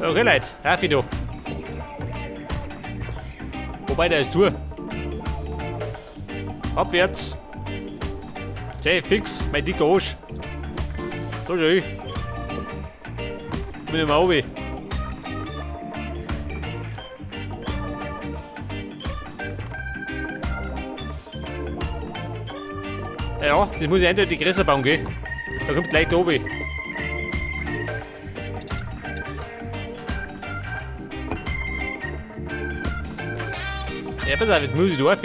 Okay, Leute, auf da. Wobei, der ist zu. Abwärts. Zäh, fix, mein dicker Arsch. Da schau ich. Bin ich mal runter. Ja, das muss ich eindeutig größer bauen, gell? Da kommt gleich da oben. Ja, pass auf, jetzt muss ich da rauf.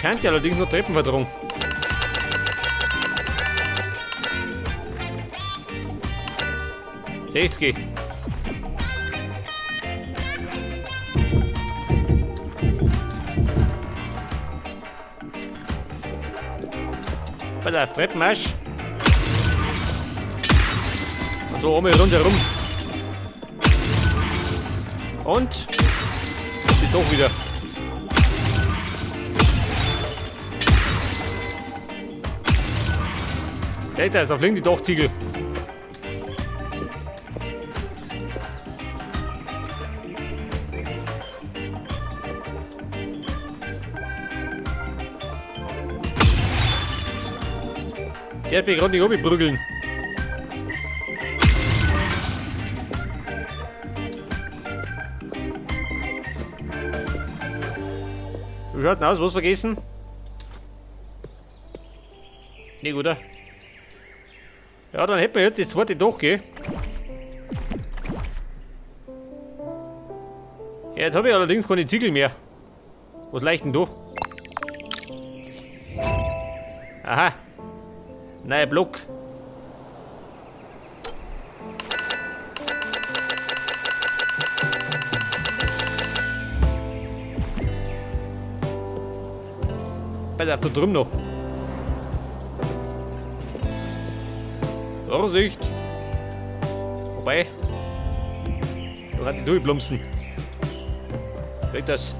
Könnte allerdings noch Treppen vertragen. 60. Pass auf, Treppenmarsch. Und so einmal rundherum. Und die doch wieder. Da, da fliegen die Dachziegel. Der hat mich gerade nicht runterprügeln. Wie schaut denn aus? Was vergessen? Nicht, oder? Ja, dann hätten wir jetzt das zweite Dach, gell? Ja, jetzt habe ich allerdings keine Ziegel mehr. Was leicht denn da? Aha. Neuer Block. Pass auf, da drüben noch. Vorsicht! Wobei, da kann die durchplumpsen. Weg das.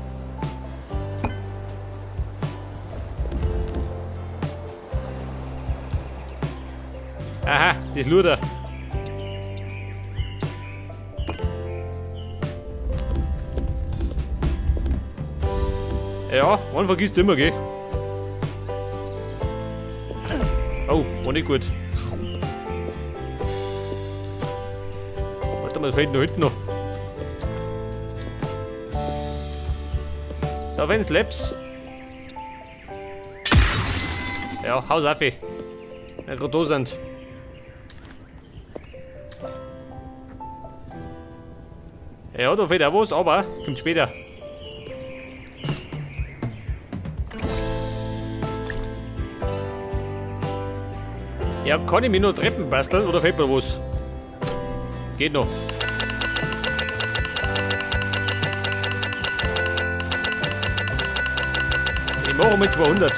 Aha, das Luder. Ja, man vergisst immer, gell? Oh, war nicht gut. Warte mal, das fehlt noch hinten noch. Da wenn's Labs. Ja, haus auf. Wenn gerade da sind. Ja, da fehlt auch was, aber kommt später. Ja, kann ich mir noch Treppen basteln oder fehlt mir was? Geht noch. Ich mache mit 200.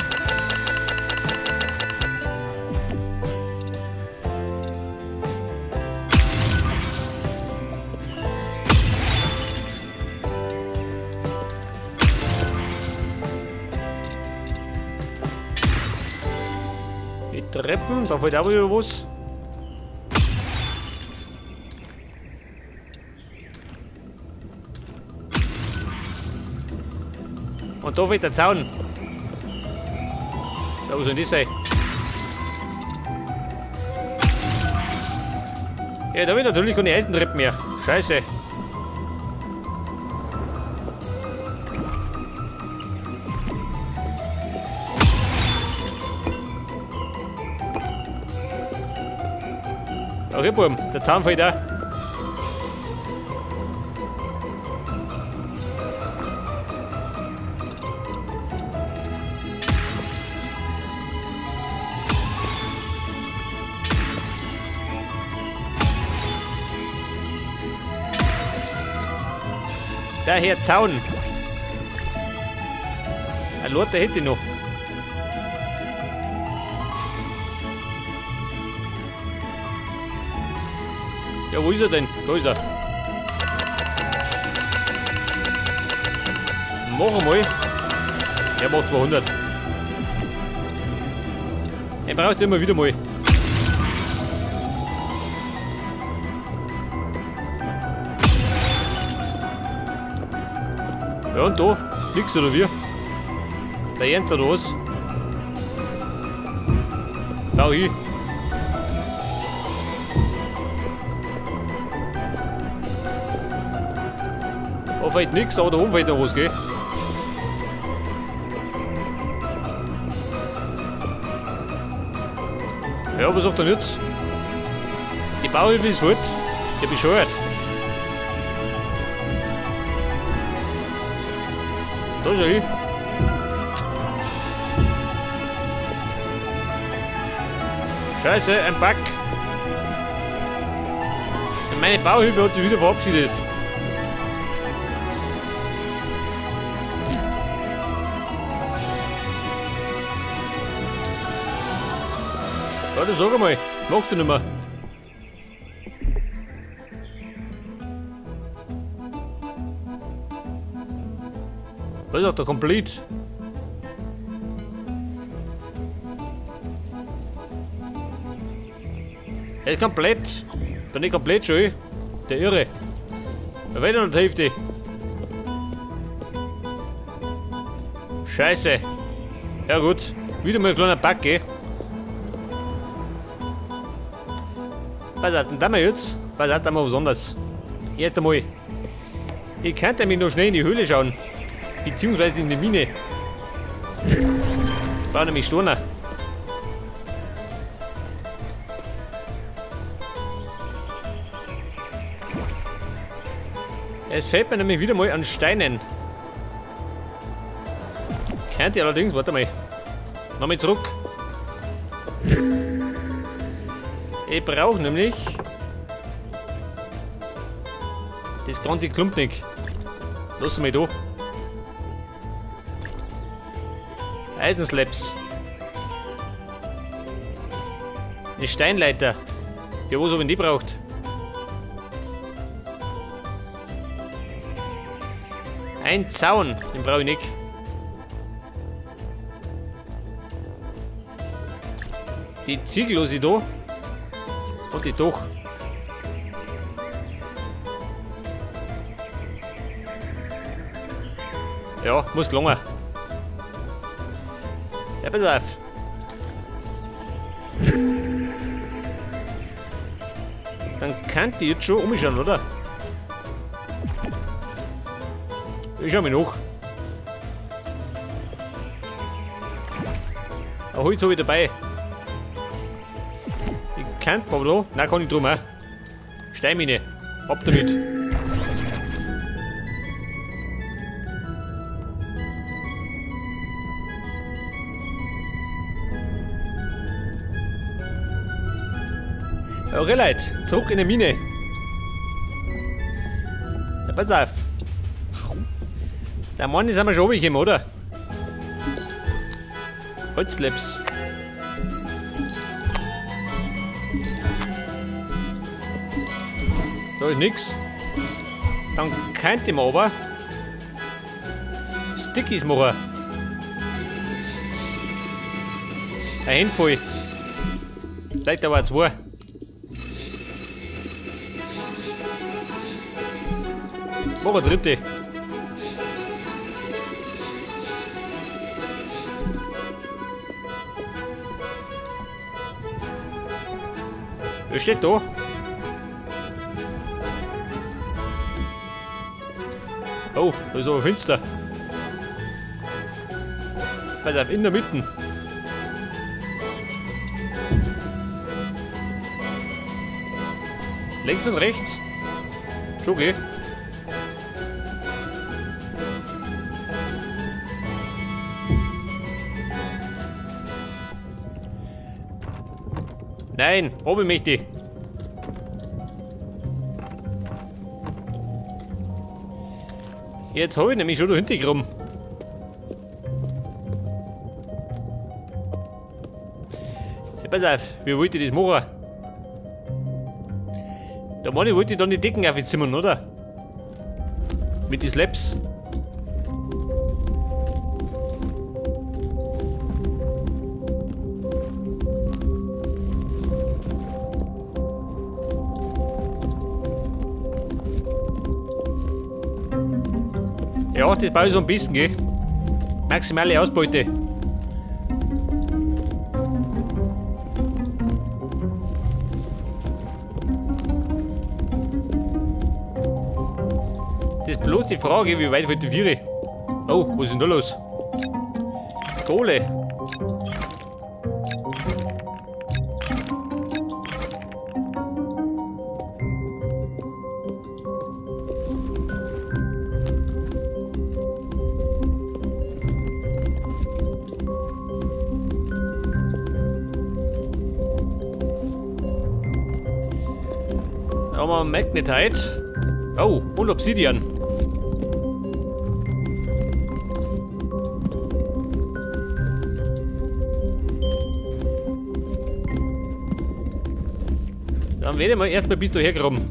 Die Treppen, da fehlt auch wieder was. Und da fehlt der Zaun. Da, wo soll das sein? Ja, da habe ich natürlich keine Eisentreppen mehr. Scheiße. Okay, Burm, der Zaun fällt auch. Der Herr Zaun. Ein Lothar hätte ich noch. Ja, wo ist er denn? Da ist er. Mach mal. Er macht 200. Den brauchst du immer wieder mal. Ja und da? Nix oder wie? Da erntet was. Bau ich. Da fällt nix, aber da oben fällt noch was, gell? Ja, was sagt er jetzt? Die Bauhilfe ist fort. Der bescheuert. Da schau ich. Scheiße, ein Bug. Meine Bauhilfe hat sich wieder verabschiedet. Ja, das sag einmal. Magst du nicht mehr. Das ist doch der komplett. Er ist komplett. Der nicht komplett schon. Der Irre. Da wird noch die Hälfte. Scheiße. Ja gut. Wieder mal ein kleiner Bug, gell? Pass auf, dann tun wir jetzt. Pass auf, dann machen wir was anderes. Erst einmal. Ich könnte mich noch schnell in die Höhle schauen. Beziehungsweise in die Mine. Ich brauche nämlich Steine. Es fällt mir nämlich wieder mal an Steinen. Könnte ich allerdings, warte mal. Nochmal zurück. Ich brauche nämlich das ganze Klumpnick. Lass mich da. Eisenslabs. Eine Steinleiter. Ja, was hab ich die braucht? Ein Zaun, den brauche ich nicht. Die Ziegel lasse ich da. Und die doch. Ja, muss gelungen. Ja, pass auf. Dann kann die jetzt schon umschauen, oder? Ich schau mich nach. Ein Holz habe ich dabei. Ich kann aber da. Nein, kann ich drum auch. Steinmine. Ab damit. Okay, Leute, zurück in die Mine. Ja, pass auf. Der Mann ist einmal schon runtergekommen, oder? Holzlaps. Da ist nix. Dann könnte man aber Stickies machen. Ein Handvoll. Vielleicht aber zwei. Machen wir dritte. Was steht da? Oh, da ist aber finster. Pass auf, in der Mitte. Links und rechts. Schon okay. Nein, oben möchte ich. Jetzt habe ich nämlich schon dahinter gegraben. Ja, pass auf, wie wollte ich das machen? Da meine ich, wollte ich dann die Decken aufzimmern, oder? Mit den Slabs. Ja, das baue ich so ein bisschen, gell? Maximale Ausbeute. Das ist bloß die Frage, wie weit wird die Viere? Oh, was ist denn da los? Kohle. Da haben wir Magnetite. Oh, und Obsidian. Dann werde ich mal erstmal bis daher graben.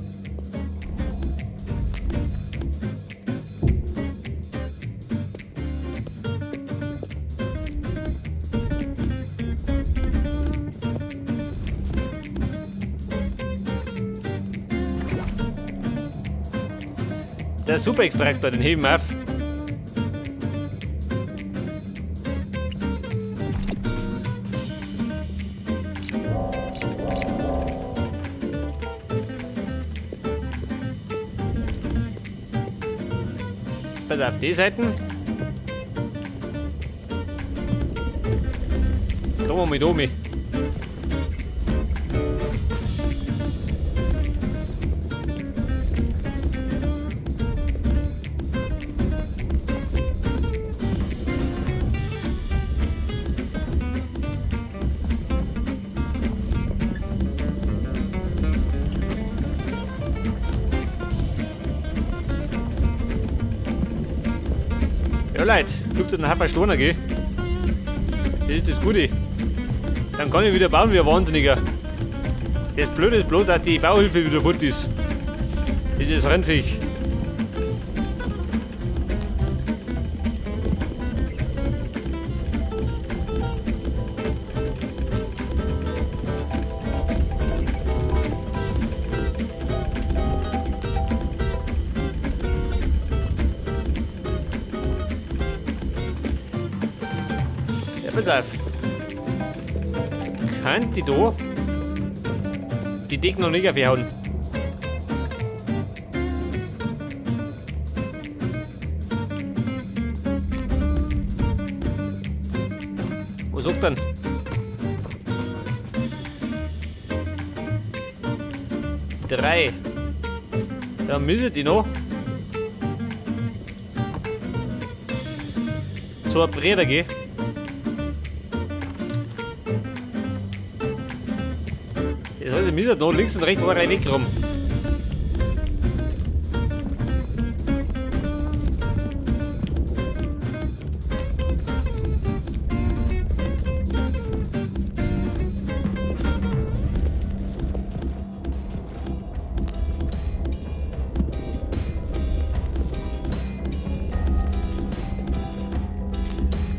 Der Superextraktor, den heben wir auf. Pass auf, die Seiten. Da mal mit oben. Ja Leute, gibt es einen Haufen Steine, gell? Das ist das Gute. Dann kann ich wieder bauen wie ein Wahnsinniger. Das Blöde ist bloß, dass die Bauhilfe wieder fort ist. Das ist Rennviech. Pass auf. Kann die da die Decken noch nicht aufhauen? Was sagt denn? 3. Da müssen die noch. So ein Breder gehen. Das heißt, ich müssen noch links und rechts eine wegkommen.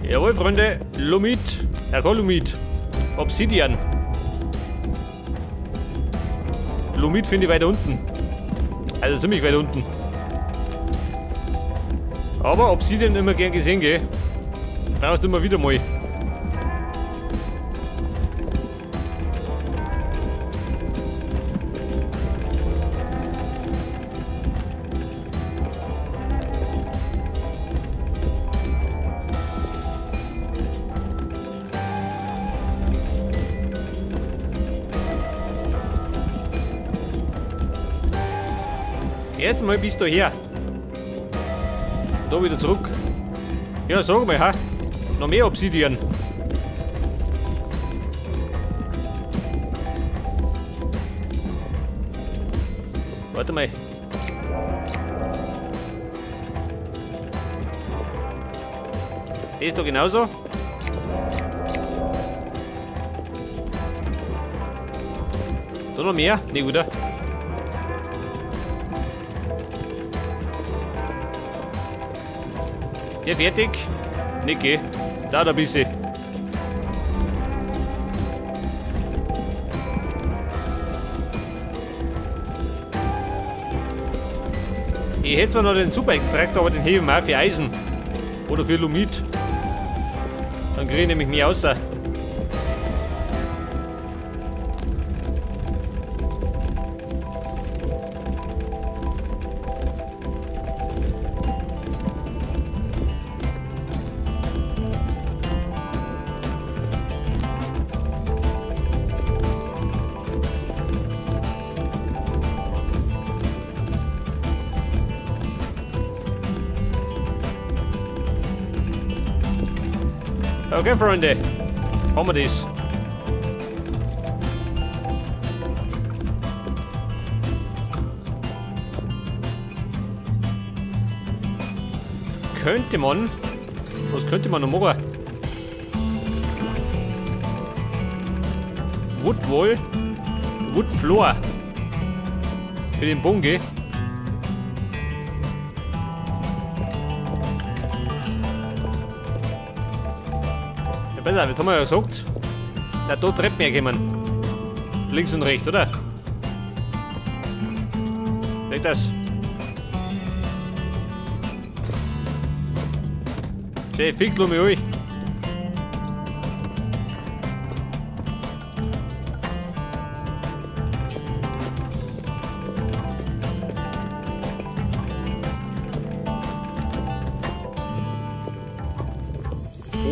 Jawohl, Freunde, Lumit, Lumit, Obsidian. Lumit finde ich weiter unten. Also ziemlich weit unten. Aber Obsidian immer gern gesehen, gell? Brauchst du immer wieder mal. Jetzt mal bis daher. Da wieder zurück. Ja, sag mal, ha? Noch mehr Obsidian. Warte mal. Das ist doch genauso. Da noch mehr? Ne, oder? Der fertig? Nicht geh. Da ein bisschen. Ich hätte zwar noch den Super-Extrakt, aber den hebe ich mir auch für Eisen. Oder für Lumit. Dann kriege ich nämlich mehr raus. Okay, Freunde, haben wir das. Jetzt könnte man... Was könnte man noch machen? Woodwall, Woodfloor. Für den Bogen, gell? Besser, jetzt haben wir ja gesagt, na, da Treppen herkommen. Links und rechts, oder? Weg das. Schön, fickt mich ruhig.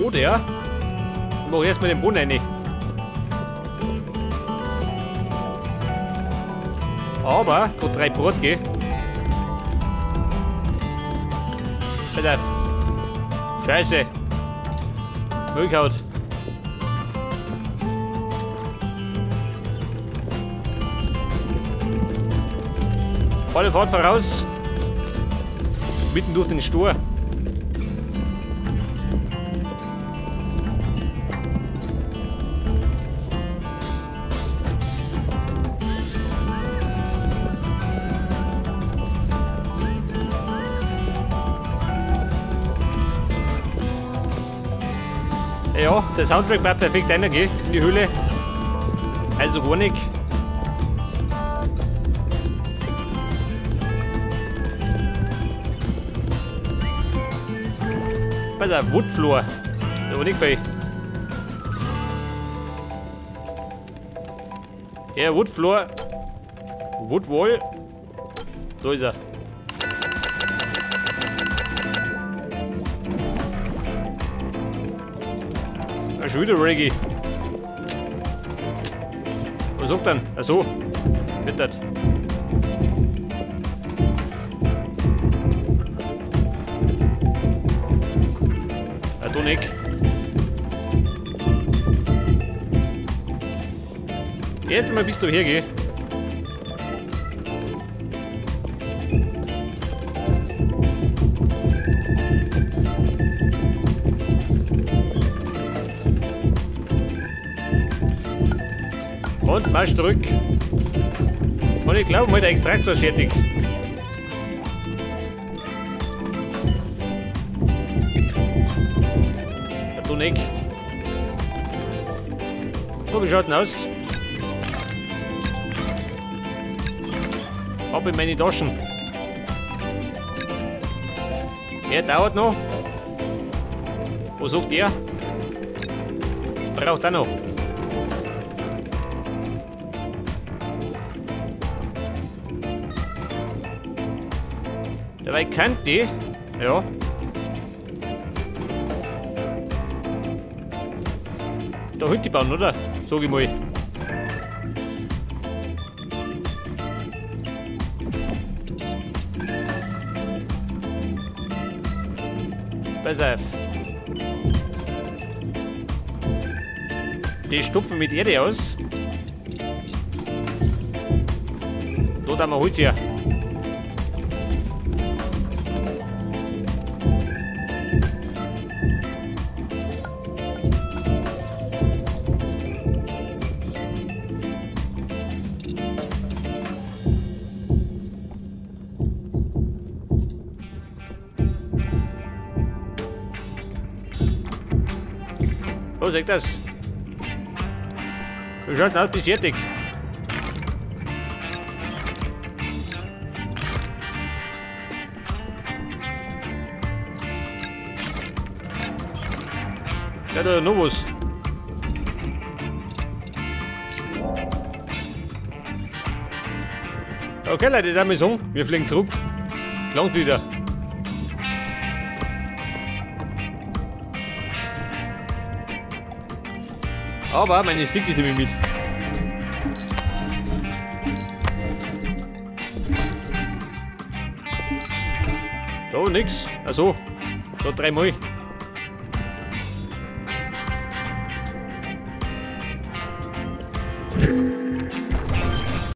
Oder? Ich mach erstmal den Boden rein. Aber, gerade 3 Brot, gell? Pass auf. Scheiße. Müllkaut. Volle Fahrt voraus. Mitten durch den Stur. Ja, der Soundtrack bleibt perfekt rein, gell, in die Höhle. Also gar nicht. Pass auf, Woodfloor. Aber nicht viel. Ja, Woodfloor. Woodwall. Da ist er. Schon wieder Reggae. Was sagt denn? Ach so. Wird das. Ah, da nicht. Jetzt mal bist du her, geh. Und Marsch zurück. Und ich glaube mal, der Extraktor ist fertig. Da nicht. So, wie schaut denn aus? Ab in meine Taschen. Der dauert noch. Was sagt der? Braucht auch noch. Dabei kennt die, ja. Da hinten bauen, oder? Sag ich mal. Pass auf. Die stopfen mit Erde aus. Da tun wir Holz her. So, seht das. Wir schauen aus, bis fertig. Ja, da noch was. Okay, Leute, da mal sagen, wir fliegen zurück. Klangt wieder. Aber meine Stick ist nämlich mit. Da nix. Also, da dreimal.